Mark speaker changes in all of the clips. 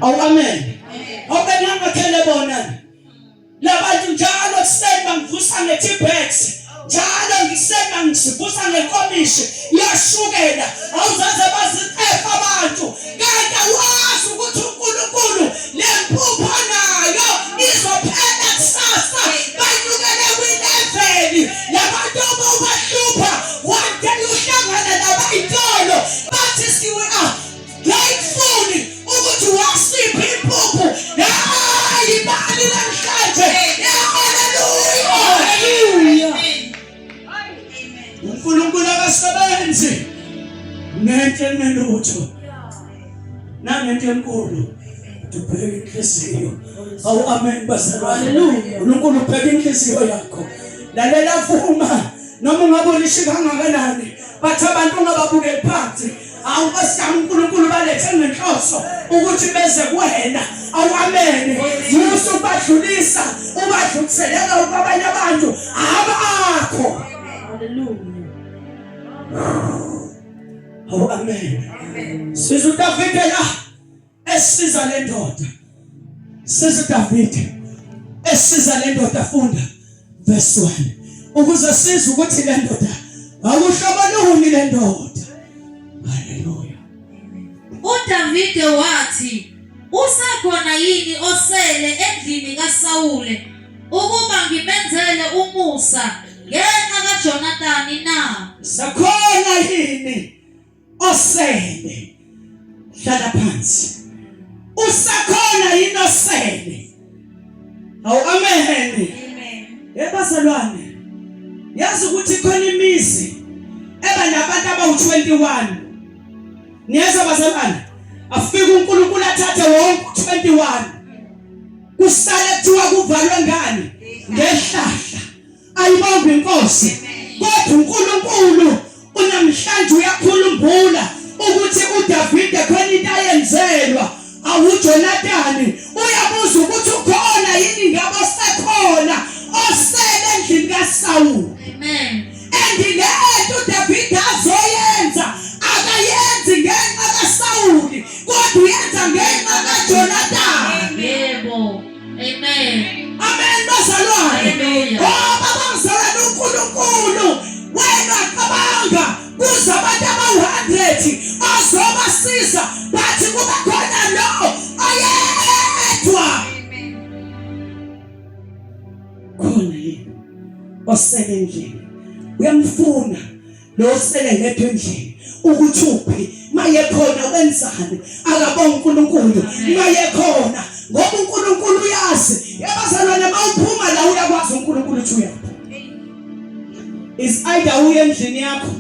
Speaker 1: Awu amen. Awubenangakhele bona. Labantu njalo ekuseni bangivusa nge-T-Bags. Njalo ngikuseni bangivusa ngenkomishi yashukela. Awuzaze bazicefa abantu. Kanti awazi ukuthi uNkulunkulu le mpuphu anayo izophela kusasa. Banyukele kwi-level labantu uma ubahlupha one day uhlangana nabayitolo bathi siwe ah grateful ukuthi wasipha impuphu hayi bani namhlanje. Haleluya. uNkulunkulu akasebenzi ngento engelutho nangento enkulu, ubheka inhliziyo. Awu amen bazalwane. uNkulunkulu ubheka inhliziyo yakho. Lalela, vuma noma ungabe ulisho kangakanani, bathi abantu ungababukeli phansi. Awu Nkosi yami, uNkulunkulu balethe ngenhloso ukuthi beze kuwena. Awu amen. Musa ukubadlulisa, ubadluliselela kwabanye abantu abakho.
Speaker 2: Hallelujah.
Speaker 1: Awu amen. Siza uDavide la esiza le ndoda. Siza uDavide esiza le ndoda. Funda verse 1 ukuze size ukuthi le ndoda akuhlobo luni le ndoda. Haleluya.
Speaker 2: UDavide wathi, "Usekhona yini osele endlini kaSawule ukuba ngimenzele umusa ngenxa kaJonathani na?"
Speaker 1: Sakhona yini osele? Hlala phansi. Usakhona yini osele? Awu amen.
Speaker 2: Amen.
Speaker 1: Ebazalwane, yazi ukuthi khona imizi eba nabantu abawu-21. Niyezwa bazalwane? Afike uNkulunkulu athathe wonke u-21, kusale kuthiwa kuvalwe ngani? Ngehlahla. Ayibonge inkosi. Kodwa uNkulunkulu unamhlanje uyakhulumbula ukuthi uDavide khona into ayenzelwa awuJonathani. Uyabuza ukuthi ukhona yini ngabe osekhona osele endlini kaSawuli.
Speaker 2: Amen.
Speaker 1: And lento uDavide azoyenza akayenzi ngenxa kaSawuli, kodwa uyenza ngenxa kaJonathani.
Speaker 2: Yebo. Amen.
Speaker 1: Amen bazalwane.
Speaker 2: Hallelujah.
Speaker 1: Ngoba bangizalwane, uNkulunkulu wena cabanga kuze abantu abawu-100 azobasiza, bathi kube khona lo oyedwa. Khona yini osele endlini? Uyamfuna lo osele ngedwa endlini ukuthi uphi, maye khona wenzani? Akabonga uNkulunkulu maye khona, ngoba uNkulunkulu uyazi yabazalwane, mawuphuma la uyakwazi uNkulunkulu uthi uyaphi. Is either uye endlini yakho,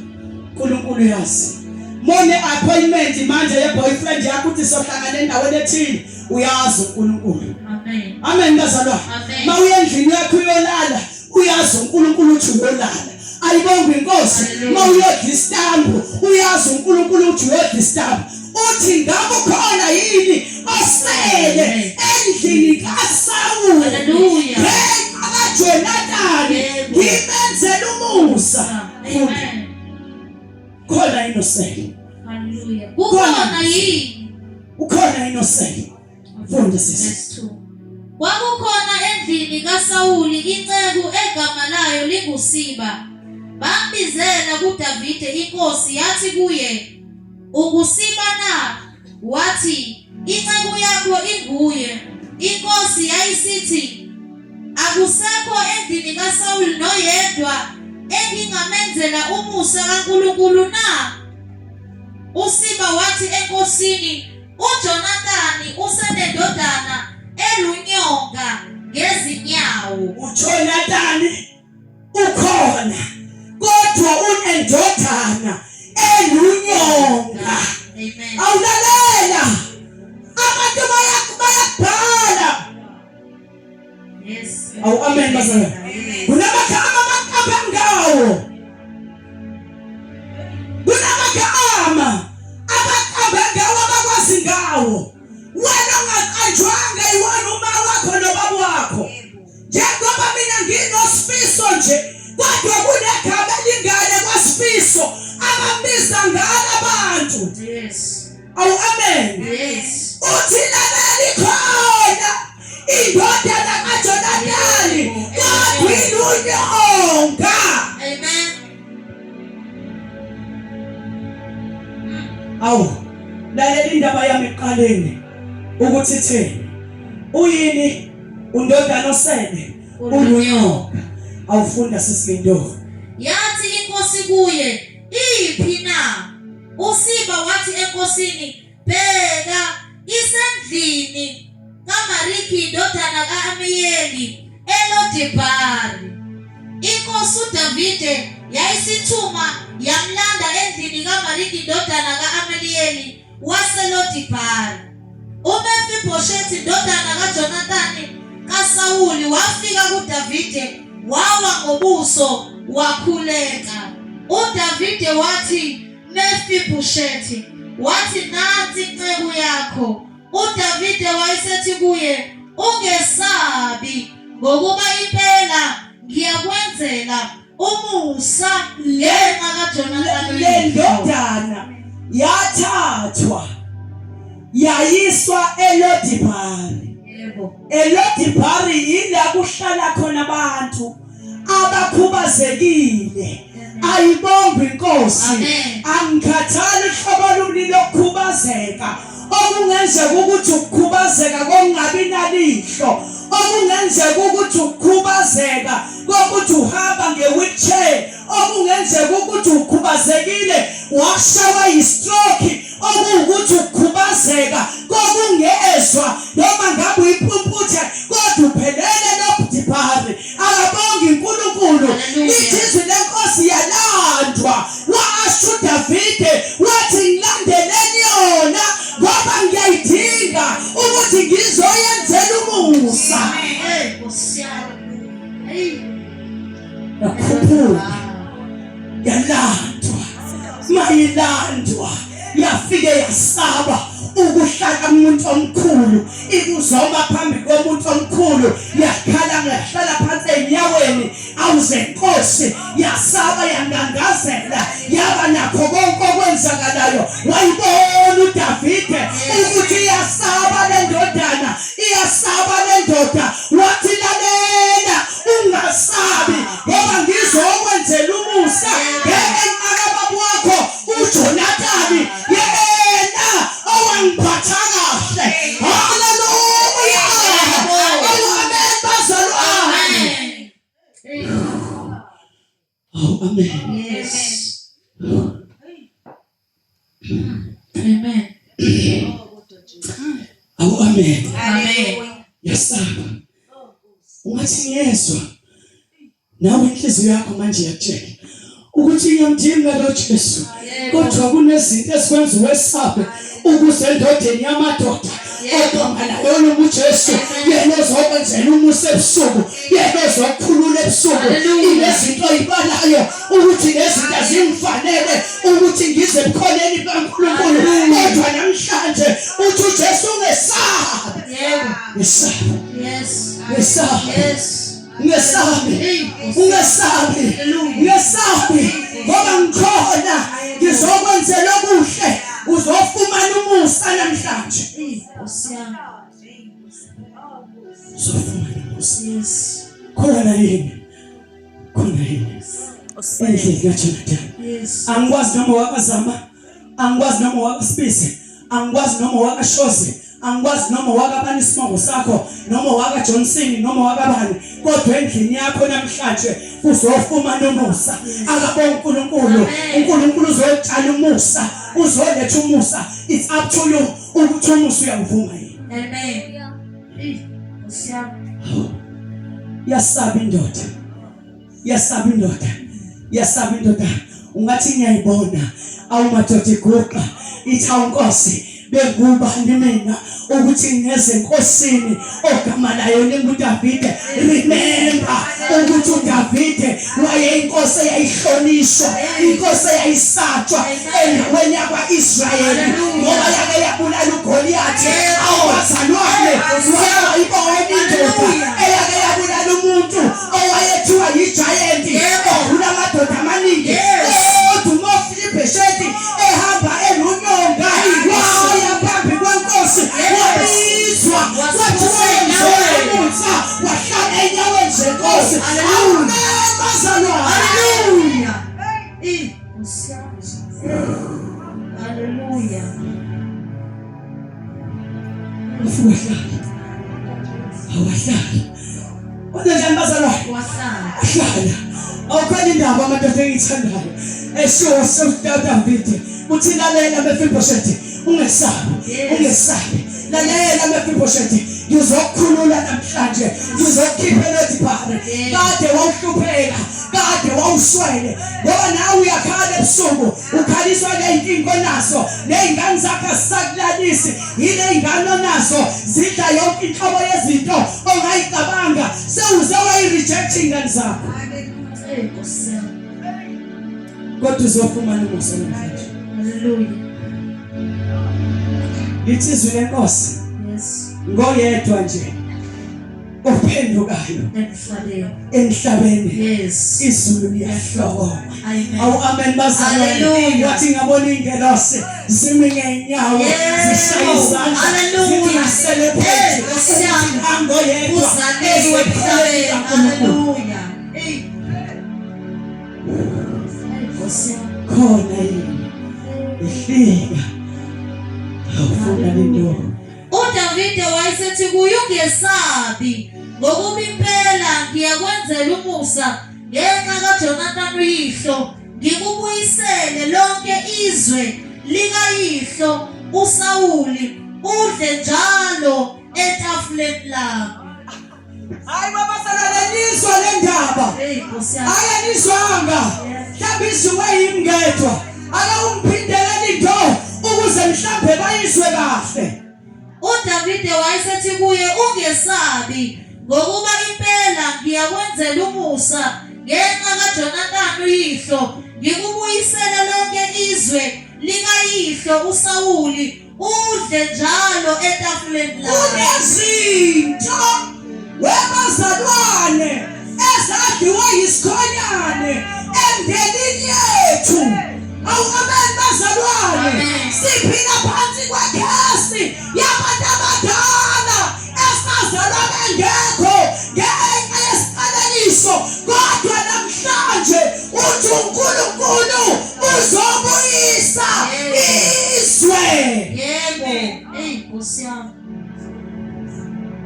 Speaker 1: uNkulunkulu uyazi. Mone appointment manje ye boyfriend yakho uthi sohlangana endaweni ethile, uyazi uNkulunkulu.
Speaker 2: Amen.
Speaker 1: Amen bazalwane.
Speaker 2: Amen.
Speaker 1: Mawuye endlini yakho uyolala, uyazi uNkulunkulu uthi uyolala. Ayibonge inkosi.
Speaker 2: Hallelujah.
Speaker 1: Mawuyodla isitambu, uyazi uNkulunkulu uthi uyodla isitambu. Uthi ngabe ukhona yini osele endlini kaSawuli
Speaker 2: Hallelujah.
Speaker 1: ngenxa kaJonathani
Speaker 2: Yebo.
Speaker 1: ngimenzele umusa?
Speaker 2: Amen.
Speaker 1: Khona yini osele?
Speaker 2: Hallelujah. Kukhona yini?
Speaker 1: Ukhona yini osele? Funda sisi.
Speaker 2: Verse 2. Kwakukhona endlini kaSawuli inceku egama layo linguSiba. Bambizela kuDavide, inkosi yathi kuye, "Ungusiba na?" Wathi, "Inceku yakho inguye." Inkosi yayisithi, "Akusekho endlini kaSawuli noyedwa engingamenzela umusa kaNkulunkulu na?" USiba wathi enkosini, "UJonathani usenendodana elunyonga ngezinyawo."
Speaker 1: uJonathani ukhona kodwa unendodana elunyonga.
Speaker 2: Amen.
Speaker 1: Awulalela, abantu bayakubhala.
Speaker 2: Yes.
Speaker 1: Awu amen bazalwane. Kunamagama abaqamba ngawo, kunamagama abaqamba ngawo, abakwazi ngawo. Wena ungaqanjwanga iwona uma wakho nobaba wakho. Njengoba mina nginosifiso nje, kodwa kunegama elingane kwasifiso abambiza ngalo abantu.
Speaker 2: Yes.
Speaker 1: Awu amen.
Speaker 2: Yes.
Speaker 1: Uthi lalela. Iyindodana kaJonathani kodwa ilunyonga.
Speaker 2: Amen.
Speaker 1: Awu, lalela indaba yami ekuqaleni ukuthi ithini. Uyini undodana osele ulunyoka. Awufunda sisilindofu.
Speaker 2: Yathi inkosi kuye, Iphi na? USiba wathi enkosini, Bheka, isendlini kaMariki indodana ka-Amiyeli eLodebhari. Inkosi uDavide yayisithuma yamlanda endlini kaMariki indodana ka-Ameliyeli waseLodebhari. UMefibhoshethi indodana kaJonathani kaSawuli wafika kuDavide wawa ngobuso wakhuleka. UDavide wathi, Mefibhoshethi, wathi, nansi inceku yakho. UDavide wayesethi kuye, Ungesabi, ngokuba impela ngiyakwenzela umusa ngenxa kaJonathani
Speaker 1: Le ndodana yathathwa yayiswa eLodibhari.
Speaker 2: Yebo.
Speaker 1: ELodibhari yila kuhlala khona abantu abakhubazekile. Ayibongwe inkosi. Angikhathali hlobo luni lokukhubazeka okungenzeka ukuthi ukukhubazeka kokungabi nalihlo okungenzeka ukuthi ukukhubazeka kokuthi uhamba nge-wheelchair okungenzeka ukuthi ukhubazekile washawa yi-stroke okuwukuthi ukukhubazeka kokungezwa noma ngabe uyimpumputhe kodwa uphelele lobudibhari akabongi uNkulunkulu lithi izwi lenkosi yalandwa washo uDavide wathi ngilandeleni yona ngoba ngiyayidinga ukuthi ngizoyenzela umusa yakhuphuka yalandwa mayilandwa yafike yasaba ukuhlala kumuntu omkhulu ikuzoma phambi komuntu omkhulu yakhala ngahlala phansi enyaweni awuze nkosi yasaba yangangazela yaba nakho konke okwenzakalayo wayibona uDavide ukuthi iyasaba le ndodana iyasaba le ndoda wathi lalela ungasabi ngoba ngizokwenzela umusa ngeke nqaka baba wakho uJonathani yena owangiphatha kahle haleluya amen bazalwane oh amen
Speaker 2: yes amen
Speaker 1: awu amen
Speaker 2: amen
Speaker 1: yasaba ungathi ngiyezwa nawe inhliziyo yakho manje iyakutshela ukuthi ngiyamdinga lo Jesu kodwa kunezinto ezikwenza wesabe ukuze endodeni yamadoda ogama layo noma uJesu yena ozokwenzela umusa ebusuku yena ozokukhulula ebusuku inezinto oyibalayo ukuthi lezinto azingifanele ukuthi ngize ebukhoneni bukaNkulunkulu kodwa namhlanje uthi uJesu ungesabi
Speaker 2: yebo
Speaker 1: ngesabi
Speaker 2: yes
Speaker 1: ngesabi
Speaker 2: yes
Speaker 1: ungesabi ungesabi ungesabi ngoba ngikhona ngizokwenzela okuhle uzofumana umusa namhlanje uzofumana umusa
Speaker 2: yes
Speaker 1: khona yini khona yini endlini kaJonathan
Speaker 2: yes
Speaker 1: angikwazi noma wakazama angikwazi noma wakasibisi angikwazi noma wakashozi angikwazi noma wakabani isibongo sakho noma wakaJohnson noma wakabani kodwa endlini yakho namhlanje uzofumana umusa akabonga uNkulunkulu uNkulunkulu uzotshala umusa uzoletha umusa it's up to you ukuthi umusa uyawuvuma yini
Speaker 2: amen
Speaker 1: yasaba indoda yasaba indoda yasaba indoda ungathi ngiyayibona awu madoda iguqa ithi awu nkosi bengubani mina ukuthi ngeze enkosini ogama layo linguDavide remember ukuthi uDavide wayeyinkosi eyayihlonishwa inkosi eyayisatshwa endaweni yakwa-Israyeli ngoba yake yabulala uGoliyathi awubazalwane wayeyibona indoda eyake yabulala umuntu owayethiwa yi-giant odlula amadoda amaningi kodwa uMofibhesheti ehamba elunyonga waya phambi kwenkosi wabizwa kwathiwa Ufika wahlala. Awahlala. Kodwa njani bazalwane?
Speaker 2: Wahlala.
Speaker 1: Wahlala. Awukhona indaba amadoda engiyithandayo. Eshiwo uDavide uthi lalela Mefiboshethi ungesabi, ungesabi. Lalela Mefiboshethi ngizokukhulula namhlanje, ngizokukhipha eLodibhari. Kade wawuhlupheka, kade wawuswele ngoba nawe uyakhala ebusuku ukhaliswa ngey'nkinga onazo ney'ngane zakho azisakulalisi yile y'ngane onazo zidla yonke inhlobo yezinto ongayicabanga sewuze wayi-reject iy'ngane zakho kodwa uzofumana umusa namhlanje.
Speaker 2: Haleluya.
Speaker 1: Lithi izwi lenkosi.
Speaker 2: Yes.
Speaker 1: Ngoyedwa nje ophendukayo
Speaker 2: emhlabeni.
Speaker 1: Emhlabeni.
Speaker 2: Yes.
Speaker 1: Izulu liyahlokoma.
Speaker 2: Amen.
Speaker 1: Awu amen bazalwane.
Speaker 2: Hallelujah.
Speaker 1: Wathi ngabona ingelosi zimi ngeenyawo
Speaker 2: Yebo.
Speaker 1: zishaya izandla.
Speaker 2: Hallelujah.
Speaker 1: Zithi celebrate.
Speaker 2: Hey, Nkosi yami.
Speaker 1: Angoyedwa.
Speaker 2: Uzaliwe emhlabeni. Hallelujah. Hey.
Speaker 1: Khona yini ehlika awufuna lento.
Speaker 2: UDavide wayesethi kuye, ungesabi, ngokuba impela ngiyakwenzela umusa ngenxa kaJonathan uyihlo, ngikubuyisele lonke izwe likayihlo uSawuli, udle njalo etafuleni lami.
Speaker 1: Hayi baba sanalelizwa le ndaba.
Speaker 2: Hey Nkosi yami.
Speaker 1: Hayi anizwanga. Mhlawumbe izwiwe yimi ngedwa. Ake ungiphindelele into ukuze mhlawumbe bayizwe kahle.
Speaker 2: UDavide wayesethi kuye, ungesabi, ngokuba impela ngiyakwenzela umusa ngenxa kaJonathani uyihlo, ngikubuyisele lonke izwe likayihlo uSawuli, udle njalo etafuleni lakho.
Speaker 1: Kunezinto webazalwane ezadliwa yisikhonyane emndenini yethu. Awu amen bazalwane.
Speaker 2: Amen.
Speaker 1: Siphila phansi kwekhesi yabantu abadala esazalwa bengekho ngenxa yesiqalekiso kodwa namhlanje uthi uNkulunkulu uzobuyisa izwe.
Speaker 2: Yebo, hey Nkosi yami.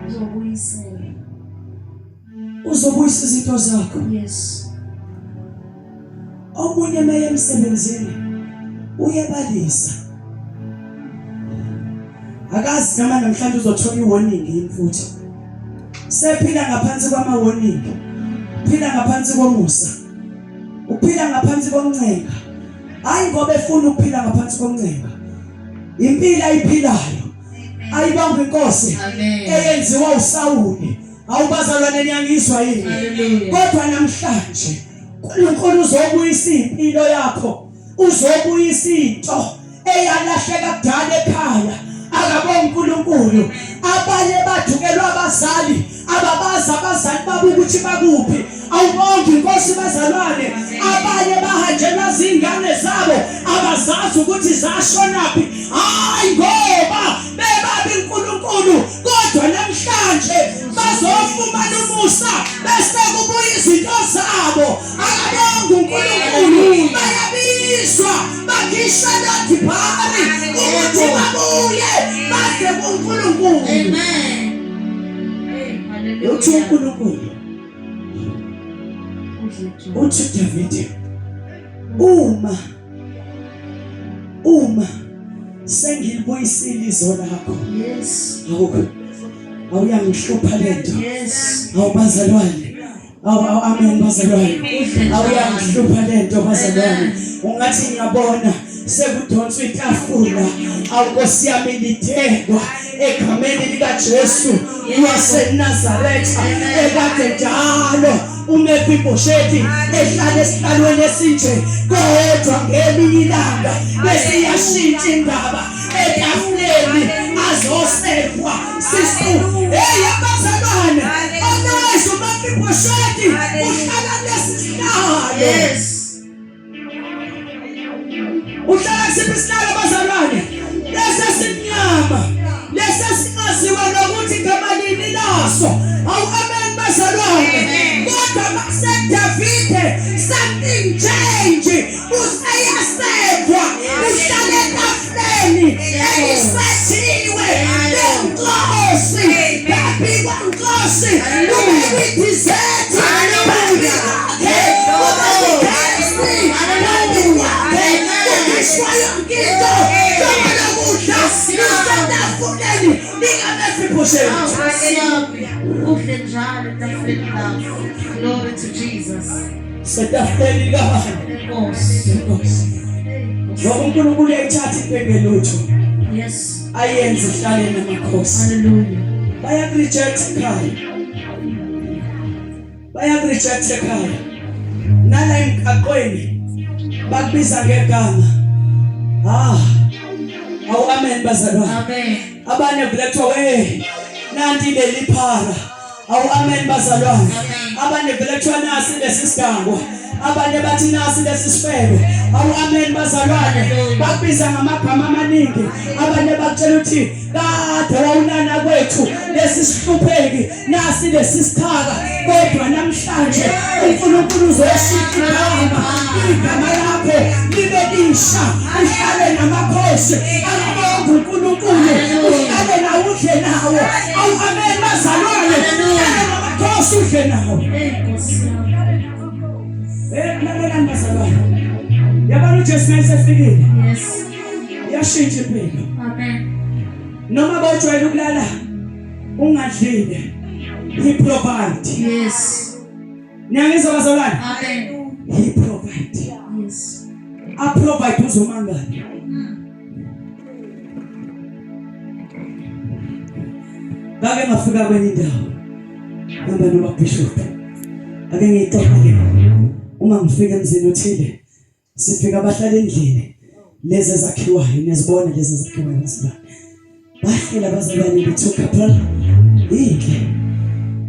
Speaker 2: Uzobuyisela.
Speaker 1: Uzobuyisa izinto zakho.
Speaker 2: Yes.
Speaker 1: Omunye meye emsebenzini uyebalisa. Akazi noma namhlanje uzothola i-warning yini futhi. Sephila ngaphansi kwama-warning. Phila ngaphansi komusa. Uphila ngaphansi komncenga. Hayi ngoba efuna ukuphila ngaphansi komncenga. Impilo ayiphilayo. Ayibongwe inkosi eyenziwa uSawuli. Awubazalwane niyangizwa yini? Kodwa namhlanje uNkulunkulu uzobuyisa impilo yakho. Uzobuyisa into eyalahleka kudala ekhaya. Akabonga uNkulunkulu. Abanye bathukelwa abazali ababazi abazali babo ukuthi bakuphi. Awubongi inkosi bazalwane. Abanye bahanjelwa zingane zabo abazazi ukuthi zashonaphi. Hayi ngoba bebabi uNkulunkulu kodwa namhlanje bazofumana umusa bese kubuya izinto zabo. Akabongi uNkulunkulu bayabizwa bakhishwa lodibhari ukuthi babuye baze kuNkulunkulu.
Speaker 2: Amen.
Speaker 1: Uthi uNkulunkulu uthi Davide uma uma sengilibuyisile izwe lakho
Speaker 2: yes
Speaker 1: awukho awuyangihlupha lento
Speaker 2: yes
Speaker 1: awubazalwane Awu awu amen bazalwane. Awuyangihlupha lento bazalwane. Ungathi ngiyabona sekudonswa itafula. Awu Nkosi yami lithengwa egameni likaJesu waseNazaretha ekade njalo uMefiboshethi ehlala esihlalweni esinje kodwa ngelinye ilanga bese iyashintsha indaba etafuleni azosekwa sisu hey abazalwane otherwise uMefiboshethi uhlala kulesi sihlalo
Speaker 2: Yes.
Speaker 1: Uhlala kusiphi isihlalo bazalwane? Lesi esimnyama. Lesi esingaziwa nokuthi igama lini laso. Awu amen bazalwane. Kodwa makuseDavide something change. Useyasekwa. Uhlala etafuleni elisethiwe lenkosi. namakhosi ubeke idessert phambi kwakhe, ubeke iguest phambi kwakhe, kukhishwa yonke into. Noma lokudla lusetafuleni likaMefiboshethi.
Speaker 2: Nkosi yami. Kuhle njalo etafuleni lakho. Glory to Jesus.
Speaker 1: Setafuleni likabani?
Speaker 2: Enkosi.
Speaker 1: Inkosi. Ngoba uNkulunkulu uyayithatha into engelutho
Speaker 2: Yes.
Speaker 1: ayenze ihlale namakhosi.
Speaker 2: Hallelujah.
Speaker 1: Bayakureject ekhaya, bayakureject ekhaya, nala emgaqweni bakubiza ngegama. Ah, awu amen bazalwane.
Speaker 2: Amen.
Speaker 1: Abanye vele kuthiwa we nanti leli phara. Awu amen bazalwane. Abanye vele kuthiwa nasi lesi sigangwa, abanye bathi nasi lesi sifebe. Awu amen bazalwane. Bakubiza ngamagama amaningi. Abanye bakutshela ukuthi kade wawunana kwethu lesi sihlupheki, nasi lesi sithaka, kodwa namhlanje uNkulunkulu uzoshintsha igama, igama lakho libe lisha, uhlale namakhosi. Akabonga uNkulunkulu, uhlale nawo, udle nawo. Awu amen bazalwane, uhlale namakhosi, udle nawo.
Speaker 2: Hey Nkosi yami.
Speaker 1: Eh, lalelani bazalwane, yabona uJesu mayesefikile,
Speaker 2: Yes.
Speaker 1: yashintsha impilo.
Speaker 2: Amen.
Speaker 1: Noma bawujwayele ukulala ungadlile, he provide.
Speaker 2: Yes.
Speaker 1: Niyangizwa bazalwane?
Speaker 2: Amen.
Speaker 1: He provide.
Speaker 2: Yes.
Speaker 1: A-provide uzomangala. Ngake ngafika kwenye indawo hamba noba bishop, ake ngiyixoxe. Uma ngifika emzini othile, sifika abahlala endlini lezi ezakhiwayo, niyazibona lezi ezakhiwayo bazalwane, bahlela abazalwane bethu couple inhle.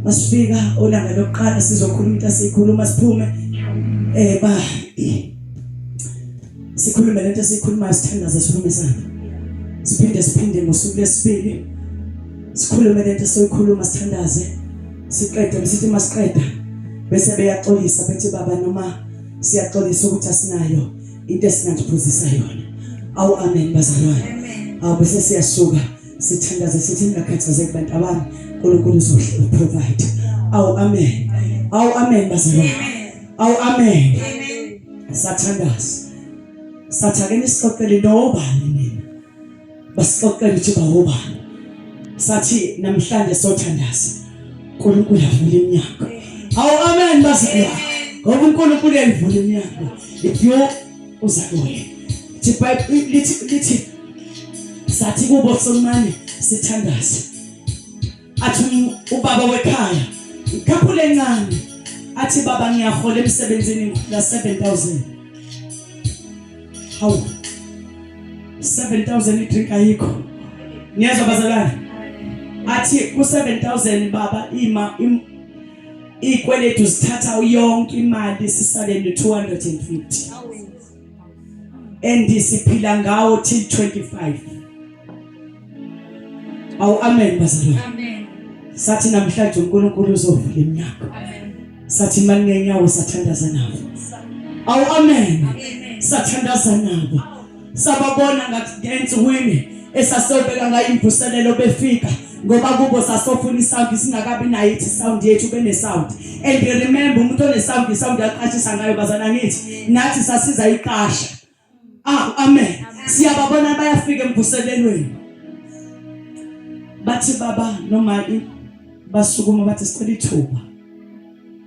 Speaker 1: Masifika olanga lokuqala sizokhuluma into asiyikhuluma, siphume ba sikhulume lento esiyikhulumayo, sithandaze, siphume sami, siphinde siphinde ngosuku lesibili, sikhulume lento esiyikhuluma, sithandaze, siqede. Sithi masiqeda bese beyaxolisa, bethi baba noma siyaxolisa ukuthi asinayo into esingaziphuzisa yona. Awu amen bazalwane. Awu bese siyasuka, sithandaze, sithi ningakhathazeki bantu abami, uNkulunkulu uzoprovide. Awu amen, awu amen bazalwane, awu amen. Sathandaza, sathi ake nisixoxele nobani nina. Basixoxele ukuthi bawobani. Sathi namhlanje sothandaza, uNkulunkulu avule iminyango. Awu amen bazalwane, ngoba uNkulunkulu uyayivula iminyango if you uza kuye. Lithi lithi sathi kubo somane sithandaze, athi ubaba wekhaya, ikhaphule encane, athi baba ngiyahola emsebenzini la 7000. Hawu, 7000 idrink ayikho. Niyezwa bazalwane? Athi ku 7000 baba, ima ikweletu zithatha yonke imali, sisale no 250 and siphila ngawo till 25. Awu amen bazalwane.
Speaker 2: Amen.
Speaker 1: Sathi namhlanje uNkulunkulu uzovula iminyango.
Speaker 2: Amen.
Speaker 1: Sathi mani ngenyawo, sathandaza nabo. Awu amen, sathandaza nabo, sababona ngathi ngensukwini esasiyobeka ngayo imvuselelo befika, ngoba kubo sasofuna isound singakabi nayo ithi sound yethu, bene sound. And remember, umuntu one sound, isound yaqashisa ngayo bazana. Ngithi nathi sasiza iqasha. Ah amen. Siyababona bayafika emvuselelweni, bathi baba noma basukuma, bathi sicela ithuba.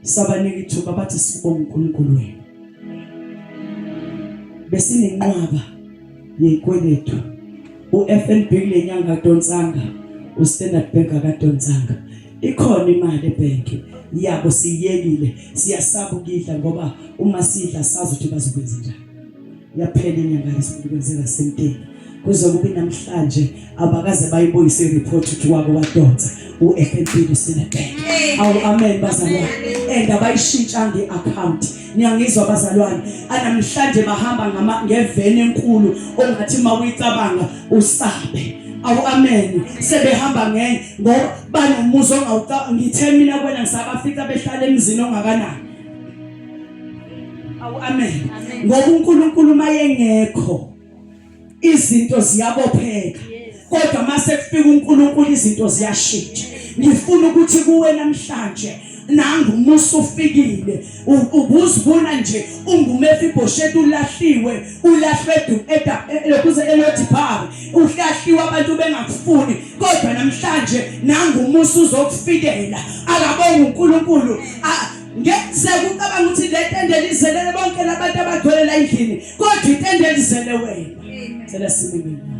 Speaker 1: Sabanika ithuba, bathi sibonga uNkulunkulu wenu, besinenqwaba yezikweletu, uFNB kule nyanga adonsanga, uStandard Bank akadonsanga, ikhona imali ebhenki yabo, siyekile, siyasaba ukudla ngoba uma sidla sazi ukuthi bazokwenza njani. Yaphela inyanga yesibili, kwenzeka senteni kuze kube namhlanje, abakaze bayibuyise ireport ukuthi wake wadonsa uFNB noStandard Bank. Awu amen bazalwane. And abayishintshanga iaccount. Niyangizwa bazalwane? Anamhlanje bahamba ngama ngeveni enkulu ongathi mawuyicabanga usabe. Awu amen. Sebehamba ngenye ngoba banomuzi ongawucabanga. Ngithe mina kwena ngisabafica behlala emzini ongakanani. Awu amen. Ngoba uNkulunkulu mayengekho izinto ziyabopheka, kodwa mase kufika uNkulunkulu izinto ziyashintsha. Ngifuna ukuthi kuwe namhlanje nangu umusa ufikile ubuzibona nje unguMefibhosheti ulahliwe ulahlwe lokhuze eLodibhari uhlahliwe abantu bengakufuni kodwa namhlanje nangu umusa uzokufikela akabonga uNkulunkulu ngenzeka ucabanga ukuthi le tende lizelele bonke labantu abagcwele la endlini kodwa itende lizele wena cela sime.